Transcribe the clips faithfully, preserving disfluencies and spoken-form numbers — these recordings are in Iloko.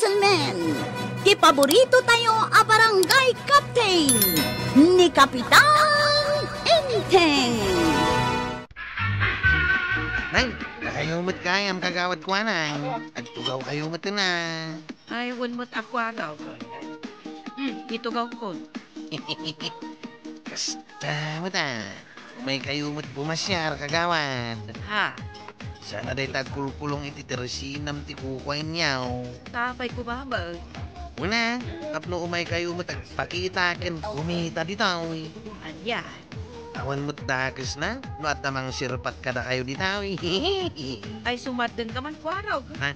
Gentlemen, ti paborito tayo a barangay captain, ni Kapitan Enteng. Nay, kayo met kayam, Kagawad Kuanang. Agtugaw kayo met na. Ay, wen met a Kuarog. Hmm, itugaw ko. Kasta met a. Umay kayo met bumasiar, Kagawad. Ha? Saan a dayta agkulkulong iti tersinam ti kukuayo? Tapay ko, Baba. Una, tapno umay kayo met agpakita ken kumita ditoy. Ania? Awan met dakesna no adda mangsirpat kadakayo ditoy. Ay, sumaddeng ka man, Kuarog. Ha?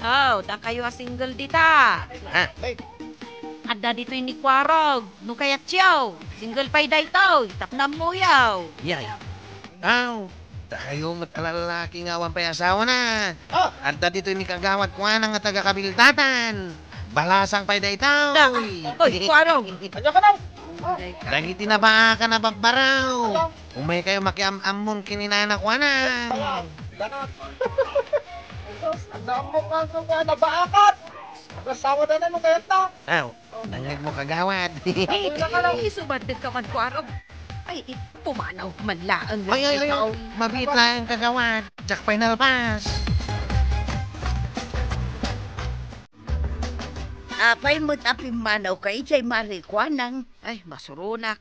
Aw, dakayo a single dita. Ha? Adda ditoy ni Kuarog. No kayatyo, single pay daytoy, tapno ammoyo. Yay. Aw, dakayo met a lalaki nga awan pay asawana. Ah! Adda ditoy ni Kagawad Kuanang nga taga-Kabildatan. Balasang pay daytoy. Da-, oy, Kuarog. Ania ka daw? Dagiti nabaakan a babbaraw. Umay kayo makiam-ammon ken ni Nana Kuanang. Adda ammo nga nabaakan. Asawa na no kayat na. Aw, nangngegmo, Kagawad. Ay, sumaddeng ka man, Kuarog. Ay, i-, pumanaw man laeng. Ay, ay, ay, ay. Mabiit laeng, Kagawad. Diak pay nalpas. Apay met a pimmanaw ka idiay, Mari Kuanang? Ay, masuronak.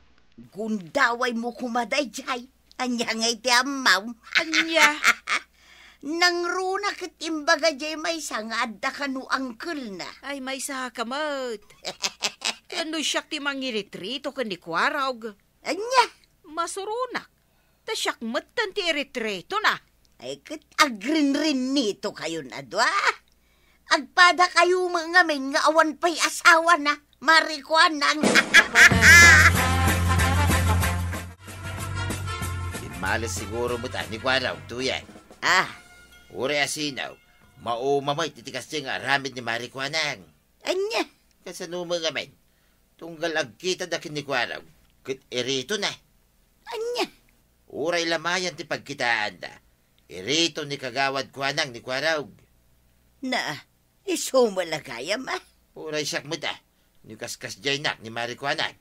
Gundawaymo koma daydiay. Ania ngay ti ammam? Ania? Nangruna ket imbaga diay maysa nga adda kano angkelna. Ay, maysa ka met. Ket no siak ti mangiritreto ken ni Kuarog. Ania? Masuronak. Ta siak metten ti iritretona. Ay, ket agrinrinnito kayon a dua. Agpada kayo met ngamin nga awan pay asawana, Mari Kuanang. Immales siguro met a ni Kuarog, Tuyang. Ah. Uray a sino, mauma met iti kasdiay nga aramid ni Mari Kuanang. Ania? Kasano met ngamin? Tunggal agkitada ken ni Kuarog, ket iritona. Ania? Uray la mayan ti pagkitaanda, irito ni Kagawad Kuanang ni Kuarog. Na, isu met la gayam, a? Uray siak met a, no kaskasdiaynak ni Mari Kuanang.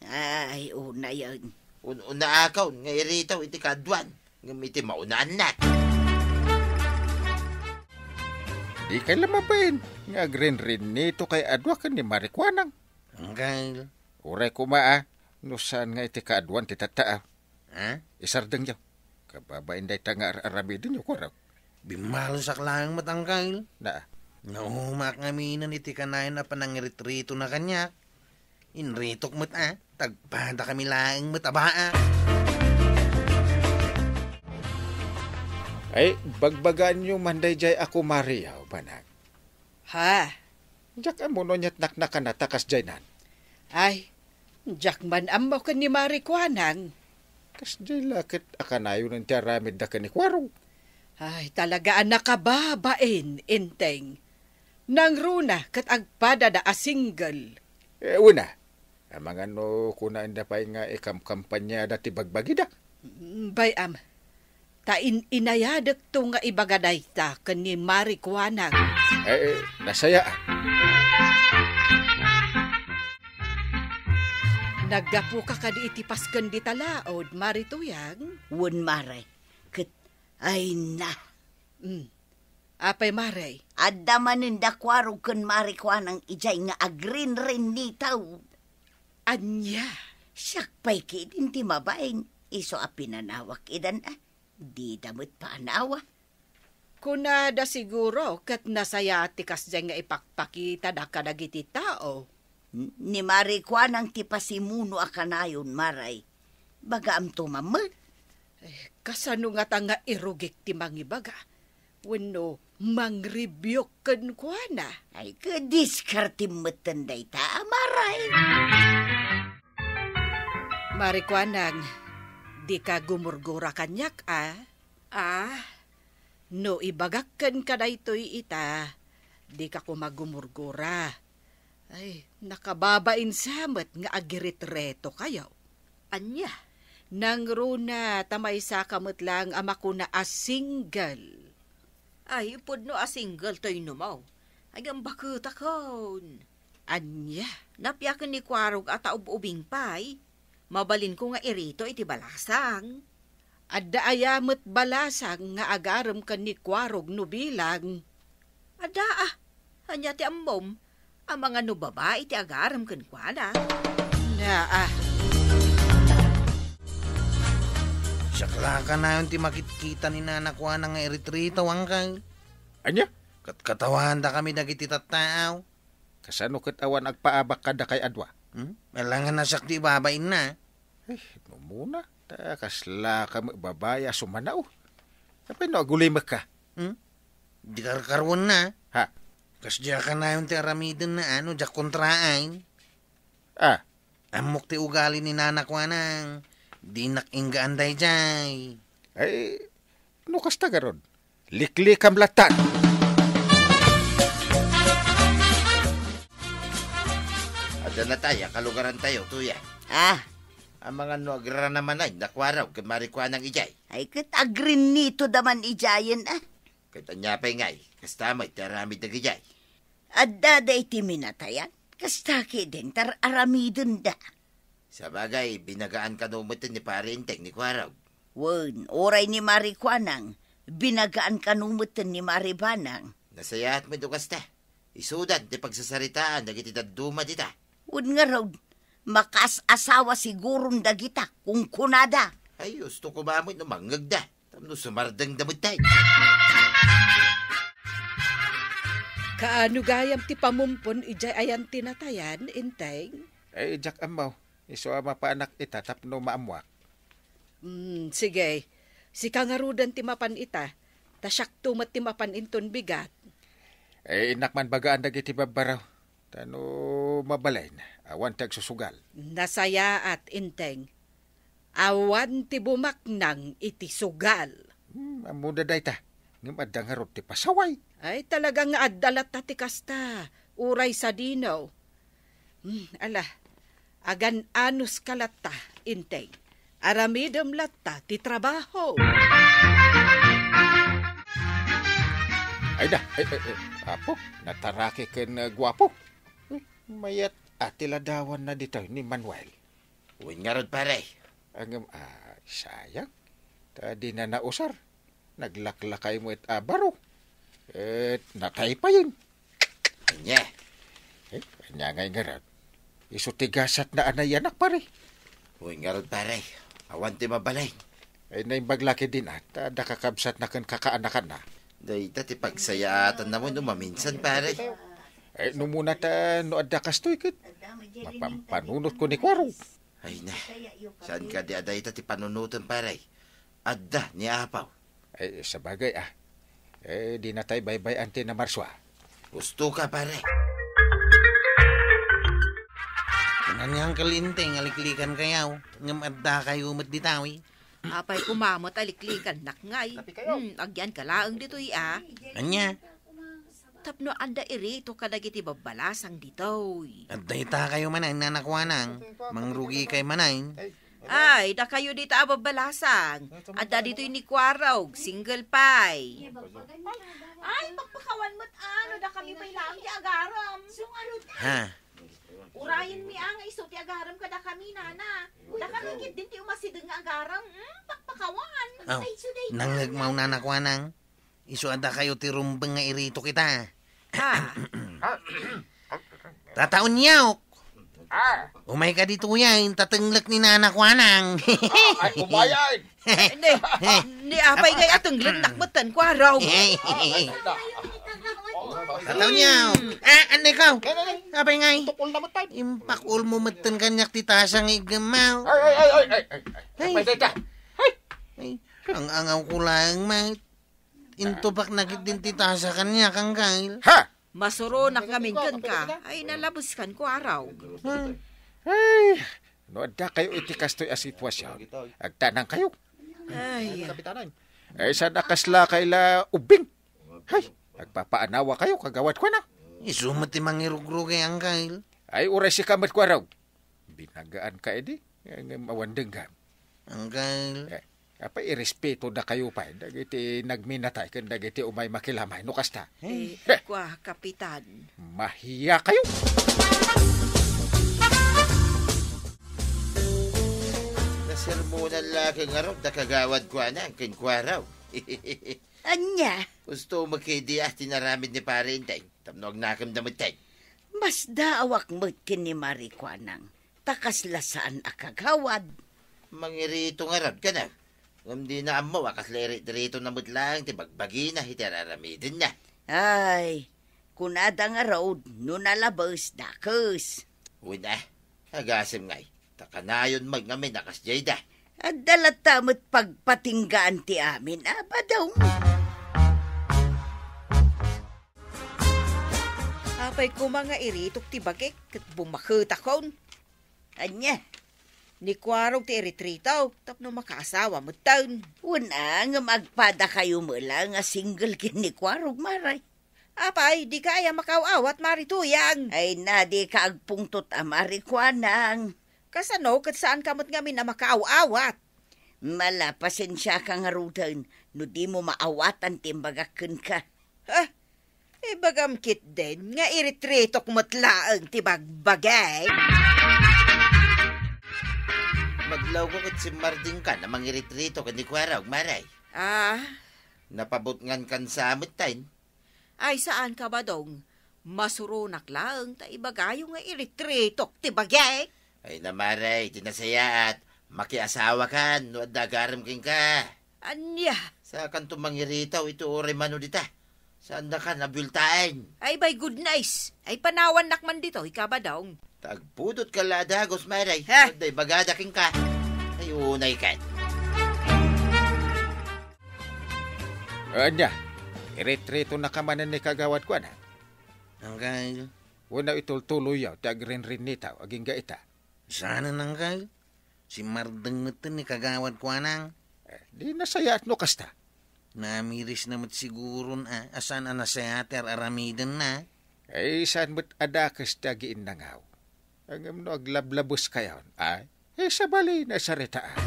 Ay, unayen. Un-, unaakon nga irito iti kaaduan, ngem iti maunaannak. Dikay la mabain nga agrinrinnito kay a dua ken ni Mari Kuanang. Angkel. Uray koma a, no saan nga iti kaaduan ti tatta a. Ha? Isardengyo. Kababain dayta nga ar-aramidenyo, Kuarog. Bimmalosak laeng met, Angkel. Na. Naumaak ngaminen iti kanayon a panangritritona kaniak. Inritok met a, ta agpadakami laeng met a baak. Ay, bagbagaanyo man daydiay a kumariyo, bana. Ha? Diak ammo no aniat naknakanata kasdiaynan. Ay, diak man ammo ken ni Mari Kuanang. Kasdiay la ket a kanayonen ti aramidda ken ni Kuarog. Ay, talaga a nakababain, Enteng. Nangruna ket agpadada a single. Eh, una, amangan no kunaenda pay nga ikamkampaniada ti bagbagida. Mm, bay-am. Ta in-inayadekto nga ibaga dayta ken ni Mari Kuanang. Eh, eh, nasayaan. Naggapuka kadi iti pasken dita laod, Mari Tuyang? Wen, Mare. Ket, ay na. Mm. Apay, Mare? Adda manen da Kuarog ken Mari Kuanang idiay nga agrinrinnito. Ania? Siak pay ketdin ti mabain, isu a pinanawak idan a. Dida met panawa. Kunada siguro ket nasayaat ti kasdiay nga ipakpakitada kadagiti tao. N-, ni Mari Kuanang ti pasimuno a kanayon, Mare. Bagaamto man met. Eh, kasano ngata nga irugik ti mangibaga? Wenno mangribiuk kenkuana? Ay, kadiskartem metten dayta, Mare. Mari Kuanang, dika gumurgura kaniak, a? Ah? No ibagak kenka daytoy ita, dika koma gumurgura. Ay, nakababain sa met nga agiritreto kayo. Ania? Nangruna ta maysa ka met laeng a makuna a single. Ay, pudno a single toy numaw. Ay, ngem baketakon. Ania, napiaken ni Kuarog a taub-ubing pay? Mabalinko nga irito iti balasang. Adda aya met balasang nga agarem ken ni Kuarog no bilang? Adda, ah. Ania ti ammom? Amangan no babai ti agarem kenkuana. Na, ah. Siak la kanayon ti makitkita ni Nana Kuana nga iritritaw, angkel. Ania? Katkatawanda kami dagiti tattaaw. Kasano ket awan agpaabak kadakay a dua? Hmm? Alangan a siak ti babainna. Eh, numuna, ta kasla ka met babai a sumanao. Apay no agulimekka? Hmm? Di karkaruenna. Ha? Kasdiay kanayon ti aramidenna, ano, diak kontraen. Ah. Ammok ti ugali ni Nana Kuana. Dinak inggaan daydiay. Ay, no kasta garud, liklikam latta. Adda natay a kalugarantayo, tuya. Ah. Amangan no agrarana manen da Kuarog ken Mari Kuanang idiay. Ay, ket agrinnitoda man idiayen, ah. Ket ania pay ngay, kasta met ti aramid dagidiay? Adda daytoy minatayan, kasta ketdin ti ar-aramidenda. Sabagay, binagaan kano met ni Pare Enteng ni Kuarog. Wen, uray ni Mari Kuanang, binagaan kano met ni Mari Banang. Nasayaat met no kasta. Isudan ti pagsasaritaan dagiti dadduma dita. Wen ngarud, makaas-asawa siguron dagita, kunkunada. Ay, husto koma met no mangngegda. Tapno sumardengda met tay. Kaano gayam ti pamumpon idiay ayan ti natayan, Enteng? Ay, diak ammo. Isu a mapanak ita tapno maammuak. Hmm, sige. Sika ngaruden ti mapan ita, ta siakto met ti mapan inton bigat. Eh, innak man bagaan dagiti babbaro. Ta no mabalin, awan ti agsusugal. Nasayaat, Enteng. Awan ti bumaknang iti sugal. Hmm, ammoda dayta. Ngem adda ngarud ti pasaway. Ay, talaga nga adda latta ti kasta. Uray sadino. Hmm, ala, agan-anos ka latta, Enteng. Aramidem latta ti trabaho. Ay da, ay, ay, ay, apo, nataraki ken, uh, guapo. Hmm, mayat a ti ladawanna ditoy ni Manuel. Wen ngarud, pare. Ngem, ah, sayang. Ta dina nausar. Naglaklakay met a baro. Et nataypayen. Ania? Eh, ania ngay ngarud? Isu ti gasatna a nayanak, pare. Wen ngarud, pare. Awan ti mabalin. Ay, naimbag la ketdin, ah, ta adda kakabsatna ken kakaanakanna. Dayta ti pagsayaatanna no maminsan, pare. Ay, numuna ta no adda kastoy ket mapampanunotko ni Kuarog. Ay na, saan kadi a dayta ti panunoten, pare? Adda ni Apaw. Ay, sabagay, ah. Eh, di na tay baybay-an ti Namarsua. Husto ka, pare. Kuna ni Uncle Enteng a liklikan kayo, ngem adda kayo met ditawi. Apay koma met a liklikannak ngay. Hmm, agyan ka laeng ditoy, ah. Ania? Tapno adda irito kadagiti babbalasang ditoy. Adda ita kayo manen, Nana Kuanang. Mangrugi kay manen. Ay, dakayo dita a babbalasang. Adda ditoy ni Kuarog, single pay. Ay, pakpakawan met, ano, dakami pay laeng ti agaram. Ha? Urayen mi, ah, nga isu ti agaram kadakami, nana. Dakami ketdin ti umasideg nga agaram. Hmm, pakpakawan. Oh, nangngegmaw, Nana Kuanang. Isu a dakayo ti rumbeng nga irito kita. Ah. Tataon yok. Ah. Umay ka ditoyen, tatenglek ni Nana Kuanang. Ah, ay, umayan. Ni, ni apay ngay atenglek nakmetan, Kuarog. Tataon yok. Ah, anay ko. Apay ngay. Tukol na metan. Impakul mo metan kaniak ti tasa nga igamaw. Ay, ay, ay, ay, ay, ay. Ay. Ay, pwede ka. Ay. Ay, ang angaw ko lang, mate. Intubak na ketdin ti tasa kaniak, Uncle. Ha? Masuronak ngamin kenka. Ay, nalabeskan, Kuarog. Hmm. Ay, no adda kayo iti kastoy a sitwasyon, agtanang kayo. Ay. Ay, saan a kasla kay la ubing? Ay, agpapaanawa kayo, kagawad ko na. Isu met ti mangirugrugay, Uncle. Ay, uray sika met, Kuarog. Binagaan ka idi, ngem awan denggam. Uncle. Eh. Apay, irespeto da kayo pay dagiti nagminatay ken dagiti umay makilamay no kasta. Eh, kua, Kapitan. Mahiya kayo! Nasermonan la ket ngarud da Kagawad Kuanang ken Kuaraw. Ania? Gusto mo kadi a tinaramid ni Pare Inteng tapno agnakemda metten? Masdaawak met ken ni Mari Kuanang. Ta kasla saan a kagawad. Mangirito ngarud, kano? Ngem dina ammo a kasla iritritona met laeng ti bagbagina iti ar-aramidenna. Ay, kunada ngarud, no nalabes, dakes. Wen a, agasem ngay, ta kanayon met ngamin a kasdiayda. Adda latta met pagpatinggaan ti amin, a, Badong. Apay koma nga iritok ti bagik ket bumaketakon. Ania? Ni Kuarog ti iritritog tapno makaasawa metten. Wen a, ngem agpadakayo met la nga single ken ni Kuarog, Mari. Apay, dika aya makaaw-awat, Mari Tuyang? Ay na, dika agpungtot a Mari Kuanang. Kasano ket saanka met ngamin a makaaw-awat? Mala, pasensiaka ngaruden no dimo maawatan ti imbagak kenka. Ha? Ibagam ketdin nga iritretok met laeng ti bagbagik. Madlawko ket simmardengkan a mangiritreto ken ni Kuarog, Mari. Ah? Napabutngankan sa metten. Ay, saanka, Badong. Masuronak laeng ta ibagayo nga iritretok ti bagik. Ay na, Mari, ti nasayaat, makiasawakan no adda agarem kenka. Ania? Sakanto mangiritaw iti uray mano dita. Saandakan a bueltaen. Ay, by goodness. Ay, panawannak man ditoy, Kabadong. Ta agpudotka la a dagus, Mari. Ha? Adda ibagada kenka. Ay, unay ket. Ania, iritretonaka manen ni Kagawad Kuana? Anggal. Wenno itultuloyyo ti agrinrinnitaw agingga ita? Saanen, Anggal. Simmardeng metten ni Kagawad Kuanang. Eh, di nasayaat no kasta. Namirisna met siguron a, a saan a nasayaat ti ar-aramidenna. Eh, saan met a dakes ti agiinnangaw. Ngem no aglablabeskayon, ay, eh, sabali, nasaritaan.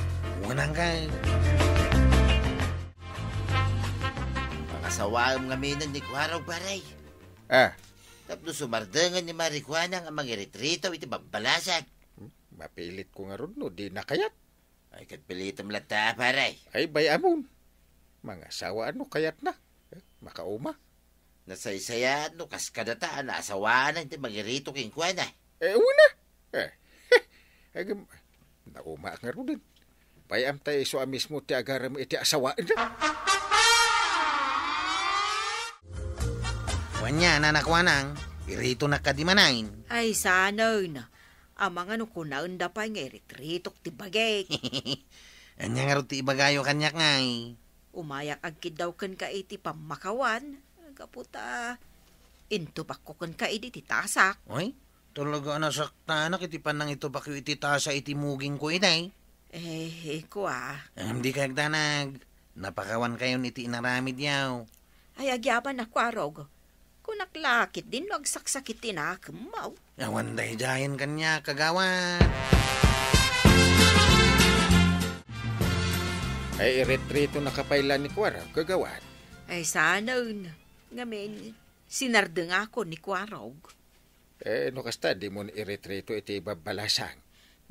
Wen, Anggal. Pangasawaem ngaminen ni Kuarog, Pare. Ah. Tapno sumardengen ni Mari Kuanang a mangiritritaw iti babbalasang. Hmm? Mapilitko ngarud no dina kayat. Ay, ket pilitem latta, Pare. Ay, bay-amon. Mangasawa no kayatna. Eh, makauma. Nasaysayaat no kas kadata a naasawaanan ti mangirito kenkuana. Eh, wen a. Eh, agem, naumaak ngaruden. Bay-am ta isu a mismo ti agarem iti asawaenna. Wen a, Nana Kuanang, iritonak kadi manen. Ay, saanen. Amangan no kunaenda pay nga iritritok ti bagik. Ania ngarud ti ibagayo kaniak ngay? Umayak agkiddaw kenka iti pammakawan, gapu ta intubakko kenka idi ti tasak. Oy, talaga a nasaktanak iti pannangitubakyo iti tasa iti mugingko idi. Eh, kua. Ngem dika agdanag. Napakawankayon iti inaramidyo. Ay, agyamanak, Kuarog. Kunak la ketdin no agsaksakit ti nakemmo. Awan daydiayen kaniak, Kagawad. Ay, iritritona pay la ni Kuarog, Kagawad. Ay, saanen. Ngamin, sinardengakon ni Kuarog. Eh, no kasta, dimon iritrito iti babbalasang.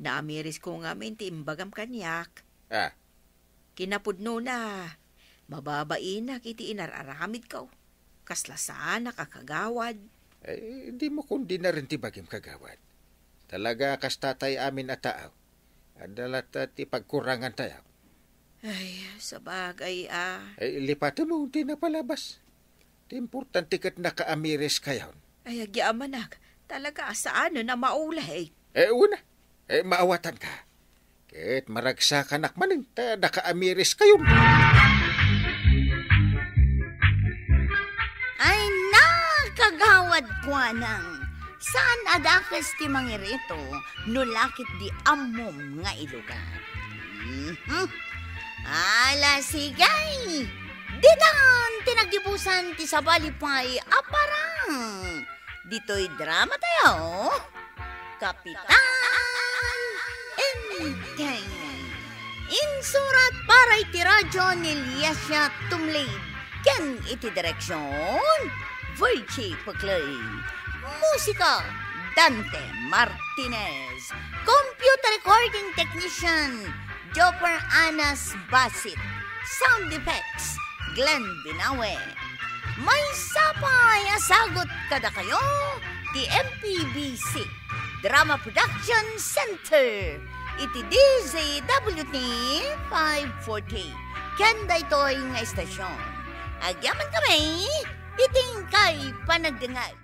Naamirisko ngamin ti imbagam kaniak. Ah. Kinapudnona, mababainak iti inar-aramidko. Kasla saanak a kagawad. Eh, dimo kundinaren ti bagim, Kagawad. Talaga, kasta tay amin a tao. Adda latta ti pagkurangantayo. Ay, sabagay a. Ay, lipatem ti napalabas. Ti importante ket nakaamiriskayon. Ay, agyamanak. Talaga a saanen a maulay. Eh, wen a. Eh, maawatanka. Ket maragsakanak manen ta nakaamiriskayon. Ay, na, Kagawad Kuanang. Saan a dakes ti mangirito no la ketdi ammom nga ilugar. Mhm. Ala, sige. Ditan ti naggibusan ti sabali pay a parang. Ditoy dramatayo, Kapitan Enteng. Surat para iti radyo ni Liesia Tumlid, ken iti direksion, Virgie Puclay. Musika, Dante Martinez. Computer recording technician, Jopper Anas Basit. Sound effects, Glenn Binawe. Maysa pay a sagut kadakayo ti M P B C Drama Production Center iti D Z W T five forty ken daytoy nga estasion. Agyaman kami iti inkay panagdengngeg.